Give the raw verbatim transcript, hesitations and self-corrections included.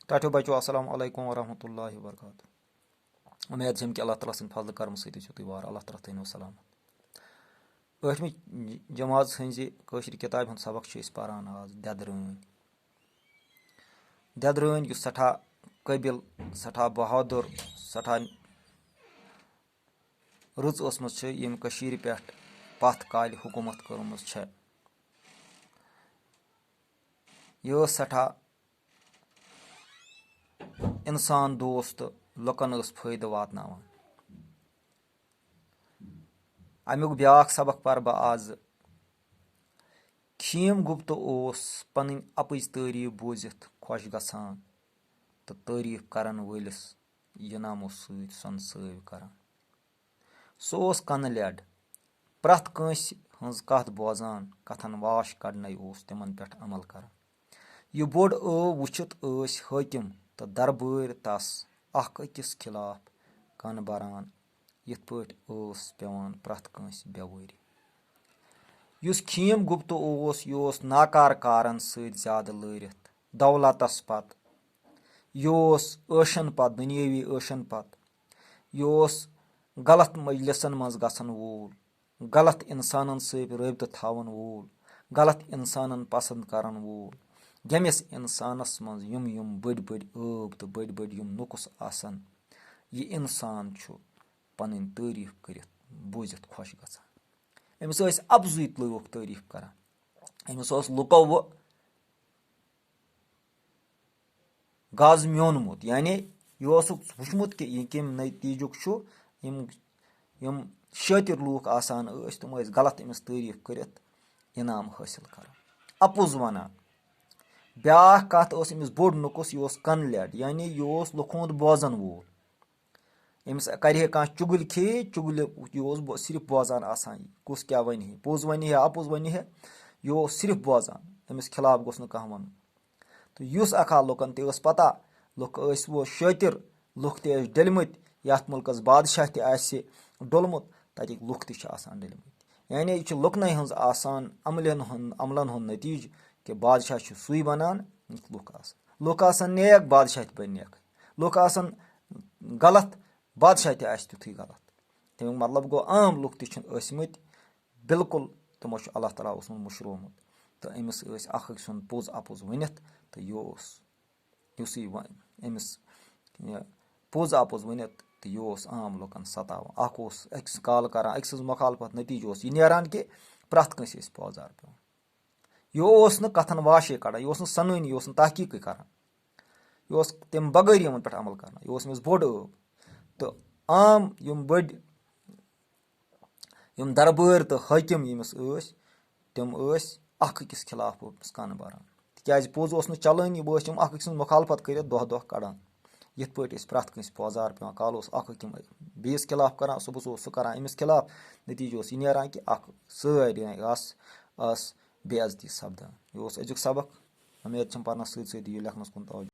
ٹاٹھیو بچو، السلام علیکم ورحمۃ اللہ وبرکاتہ۔ امید چھم کہ اللہ تعالیٰ سٕنٛدِ فضلہٕ کرمہٕ سۭتۍ ٲسِو تُہۍ وارٕ۔ اللہ تعالیٰ تھٲینو سلامت۔ ٲٹھمہِ جمٲژ ہٕنٛزِ کٲشرِ کِتابہِ ہُنٛد سبق چھِ أسۍ پران آز، دٮ۪درٲنۍ۔ دٮ۪درٲنۍ، یُس سٮ۪ٹھاہ قٲبِل، سٮ۪ٹھاہ بہادُر، سٮ۪ٹھاہ رٕژ ٲسمٕژ چھِ، ییٚمۍ کٔشیٖرِ پٮ۪ٹھ پَتھ کالہِ حکوٗمت کٔرمٕژ چھےٚ۔ یہِ ٲس سٮ۪ٹھاہ اِنسان دوست، لُکَن ٲس فٲیدٕ واتناوان۔ اَمیُک بیٛاکھ سبق پَرٕ بہٕ آزٕ۔ خیٖم گُپتہٕ اوس پنٕنۍ اَپٕز تعریٖف بوٗزِتھ خۄش گژھان تہٕ تعریٖف کرن وٲلِس یہِ نامو سۭتۍ سۄنہٕ سٲوۍ کران۔ سُہ اوس کنہٕ لٮ۪ڈ، پرٛٮ۪تھ کٲنٛسہِ ہٕنٛز کتھ بوزان، کتھن واش کڑنے اوس تِمن پٮ۪ٹھ عمل کران۔ یہِ بوٚڑ ٲو وٕچھِتھ ٲسۍ حٲکِم تہٕ دربٲرۍ تس اکھ أکِس خلاف کن بران، یِتھ پٲٹھۍ ٲس پٮ۪وان پرٛٮ۪تھ کٲنٛسہِ بیوٲری۔ یُس خیٖم گُپتہٕ اوس، یہِ اوس ناکار کارن سۭتۍ زیادٕ لٲرِتھ، دولتس پتہٕ، یہِ اوس عٲشن پتہٕ، دُنیٲوی عٲشن پتہٕ، یہِ اوس غلط مجلسن منٛز گژھن وول، غلط انسانن سۭتۍ رٲبطہٕ تھاون وول، غلط انسانن پسند کرن وول، ییٚمِس انسانس منٛز یِم یِم بٔڑۍ بٔڑۍ عٲب تہٕ بٔڑۍ بٔڑۍ یِم نُقُص آسن، یہِ انسان چھُ پنٕنۍ تعریٖف کٔرِتھ بوٗزِتھ خۄش گژھان۔ أمِس ٲسۍ اَپزُے لوٗکھ تعریٖف کران۔ أمِس اوس لُکو وۄنۍ غاز میونمُت، یعنی یہِ اوسُکھ وٕچھمُت کہِ یہِ کَمہِ نتیٖجُک چھُ۔ یِم یِم شٲطِر لوٗکھ آسان ٲسۍ، تِم ٲسۍ غلط أمِس تعریٖف کٔرِتھ انعام حٲصِل کران، اَپُز وَنان۔ بیٛاکھ کَتھ ٲس أمِس بوٚڑ نُقُص، یہِ اوس کَن لٮ۪ڈ، یعنی یہِ اوس لُکہٕ ہُنٛد بوزَن وول۔ أمِس کَرِ ہے کانٛہہ چُگلۍ کھے، چُگلہِ یہِ اوس بو-، صرف بوزان آسان، کُس کیٛاہ وَنہِ ہے، پوٚز وَنہِ ہے، اَپُز وَنہِ ہے، یہِ اوس صرف بوزان، أمِس خلاف گوٚژھ نہٕ کانٛہہ وَنُن۔ تہٕ یُس اکھا لُکن تہِ ٲس پتہ، لُکھ ٲسۍ وۄنۍ شٲطِر، لُکھ تہِ ٲسۍ ڈٔلمٕتۍ، یَتھ مُلکَس بادشاہ تہِ آسہِ ڈوٚلمُت، تَتِکۍ لُکھ تہِ چھِ آسان ڈٔلمٕتۍ۔ یعنی یہِ چھُ لُکنَے ہٕنٛز آسان عملن ہُنٛد، عملن ہُنٛد نتیٖجہٕ کہِ بادشاہ چھُ سُے بَنان، یِتھ لُکھ آسان۔ لُکھ آسان نیک، بادشاہ تہِ بَنہِ نیکھٕے۔ لُکھ آسان غلط، بادشاہ تہِ آسہِ تیُتھُے غلط۔ تَمیُک مطلب گوٚو، عام لُکھ تہِ چھِنہٕ ٲسۍمٕتۍ بالکل، تِمو چھُ اللہ تعالیٰ اوسمُت مٔشرومُت۔ تہٕ أمِس ٲسۍ اکھ أکۍ سُنٛد پوٚز اَپُز ؤنِتھ، تہٕ یہِ اوس، یُس یہِ وۄنۍ أمِس یہِ پوٚز اَپُز ؤنِتھ، تہٕ یہِ اوس عام لُکن ستاوان۔ اکھ اوس أکِس کال کران، أکۍ سٕنٛز مخالفت، نتیٖجہٕ اوس یہِ نیران کہِ پرٛٮ۪تھ کٲنٛسہِ ٲسۍ پٲزار پٮ۪وان۔ یہِ اوس نہٕ کتھن واشے کڑان، یہِ اوس نہٕ سنٲنی، یہِ اوس نہٕ تحقیٖقٕے کران۔ یہِ اوس تَمہِ بغٲر یِمن پٮ۪ٹھ عمل کران، یہِ اوس أمِس بوٚڑ ٲب۔ تہٕ عام یِم بٔڑۍ، یِم دربٲرۍ تہٕ حٲکِم ییٚمِس ٲسۍ، تِم ٲسۍ اکھ أکِس خلاف أمِس کن بران۔ تِکیازِ پوٚز اوس نہٕ چلٲنی، وۄنۍ ٲسۍ تِم اکھ أکۍ سٕنٛز مُخالفت کٔرِتھ دۄہ دۄہ کڑان۔ یِتھ پٲٹھۍ أسۍ پرٛٮ۪تھ کٲنٛسہِ پٲزار پٮ۪وان، کالہٕ اوس اکھ أکِم بیٚیِس خلاف کران، صُبحس اوس سُہ کران أمِس خلاف، نتیٖجہٕ اوس یہِ نیران کہِ اکھ سٲرۍ آس، آس بے عزتی سپدان۔ یہِ اوس أزیُک سبق۔ اُمید چھم پرنس سۭتۍ سۭتۍ دِیِو لیکھنس کُن توجہ۔